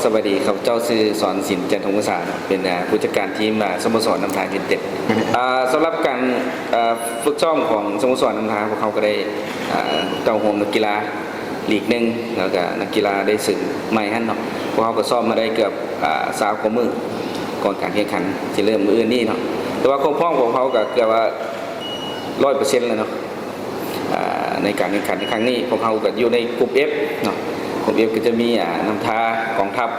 ສະບາຍດີ ຂ້າພະເຈົ້າຊື່ ສອນສິນ ຈັນທະວົງສາ ເປັນ ອາ ຜູ້ຈັດການທີມ ອາ ສະໂມສອນນ້ຳທາຢູໄນເຕັດ. ອາ ສຳລັບການ ອາ ຝຶກຊ້ອມຂອງສະໂມສອນນ້ຳທາ ພວກເຮົາກໍໄດ້ ອາ ເຕົ້າໂຮມນັກກິລາລີກໜຶ່ງ ແລ້ວກໍນັກກິລາໄດ້ເສີມໃໝ່ຫັ້ນເນາະ. ພວກເຮົາກໍຊ້ອມມາໄດ້ເກືອບ ອາ ຊາວກວ່າມື້ ກ່ອນການແຂ່ງຂັນຊິເລີ່ມມື້ອື່ນນີ້ເນາະ. ແຕ່ວ່າຄວາມພ້ອມຂອງເຮົາກໍເກືອບວ່າຮ້ອຍເປີເຊັນແລ້ວເນາະ. ອາ ໃນການແຂ່ງຂັນໃນຄັ້ງນີ້ ພວກເຮົາກໍຢູ່ໃນກຸ່ມ F ເນາະ. ກຸ່ມ F ກໍຈະມີ ອາ ນ້ຳທາ ກອງທັບ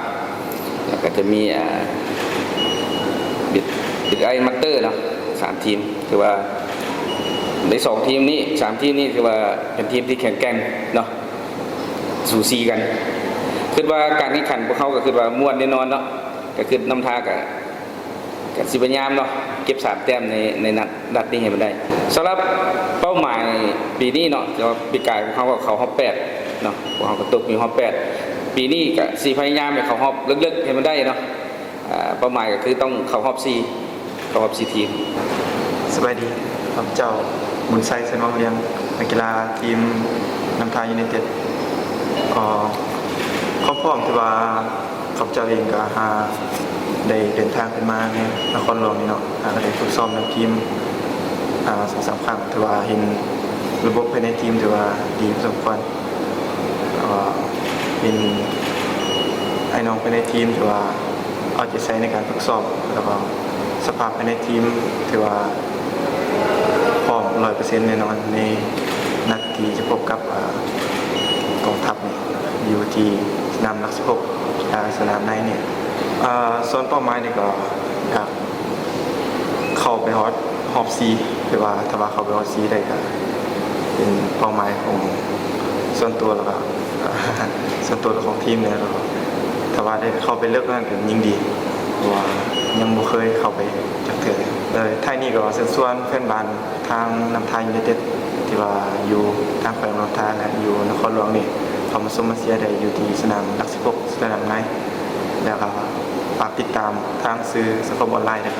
ແລ້ວກໍຈະມີ ອາ ບິດ ບິດໄອ ມາສເຕີເນາະ. ສາມທີມ ຖືວ່າໃນສອງທີມນີ້ ສາມທີມນີ້ຖືວ່າເປັນທີມທີ່ແຂງແກ່ງເນາະ ສູສີກັນ. ຄິດວ່າການແຂ່ງຂັນພວກເຮົາກໍຄິດວ່າມ່ວນແນ່ນອນເນາະ. ກໍຄິດນ້ຳທາກໍ ກໍຊິພະຍາຍາມເນາະ ເກັບສາມແຕ້ມໃນ ໃນນັດ ນັດນີ້ໃຫ້ມັນໄດ້. ສຳລັບເປົ້າໝາຍປີນີ້ເນາະ ແຕ່ວ່າປີກາຍພວກເຮົາກໍເຂົ້າຮອບແປດເນາະ ພວກເຮົາກໍຕົກຢູ່ຮອບແປດ. ປີນີ້ກໍຊິພະຍາຍາມໃຫ້ເຂົ້າຮອບເລິກໆໃຫ້ມັນໄດ້ເນາະ. ອາ ເປົ້າໝາຍກໍຄືຕ້ອງເຂົ້າຮອບສີ່ ເຂົ້າຮອບສີ່ທີມ. ສະບາຍດີ ຂ້າພະເຈົ້າ ບຸນໄຊ ເຊນວັງວຽງ ນັກກິລາທີມນ້ຳທາຢູໄນເຕັດ. ກໍຄວາມພ້ອມທີ່ວ່າ ຂ້າພະເຈົ້າເອງກໍຫາໄດ້ເດີນທາງຂຶ້ນມາໃນນະຄອນຫຼວງນີ້ເນາະ ຫາກໍໄດ້ຝຶກຊ້ອມນຳທີມ ອາ ສອງສາມຄັ້ງ ຖືວ່າເຫັນລະບົບພາຍໃນທີມຖືວ່າດີພໍສົມຄວນ ແລ້ວກໍເຫັນອ້າຍນ້ອງພາຍໃນທີມຖືວ່າເອົາໃຈໃສ່ໃນການຝຶກຊ້ອມ ແລ້ວກໍສະພາບພາຍໃນທີມຖືວ່າພ້ອມຮ້ອຍເປີເຊັນແນ່ນອນ ໃນນັດທີ່ຈະພົບກັບ ອາ ກອງທັບນີ້ ຢູ່ທີ່ສະໜາມຫຼັກສິບຫົກ ອາ ສະໜາມໃນນີ້. ອາ ສ່ວນເປົ້າໝາຍນີ້ກໍຢາກເຂົ້າໄປຮອດຮອບສີ່ ແຕ່ວ່າຖ້າວ່າເຂົ້າໄປຮອດສີ່ໄດ້ກໍເປັນເປົ້າໝາຍຂອງສ່ວນຕົວ ແລ້ວກໍສ່ວນຕົວຂອງທີມແລ້ວ. ຖ້າວ່າໄດ້ເຂົ້າໄປເລິກນັ້ນກໍຍິ່ງດີ ເພາະວ່າຍັງບໍ່ເຄີຍເຂົ້າໄປຈັກເທື່ອ. ແລ້ວທ້າຍນີ້ກໍເຊີນຊວນແຟນບານ ທາງນ້ຳທາຢູໄນເຕັດ ທີ່ວ່າຢູ່ທາງແຂວງຫຼວງນ້ຳທາ ແລະ ຢູ່ນະຄອນຫຼວງນີ້ ເຂົ້າມາຊົມມາເຊຍໄດ້ຢູ່ທີ່ສະໜາມຫຼັກສິບຫົກ ສະໜາມໃນ ແລ້ວກໍຝາກຕິດຕາມທາງສື່ສັງຄົມອອນລາຍເດີ.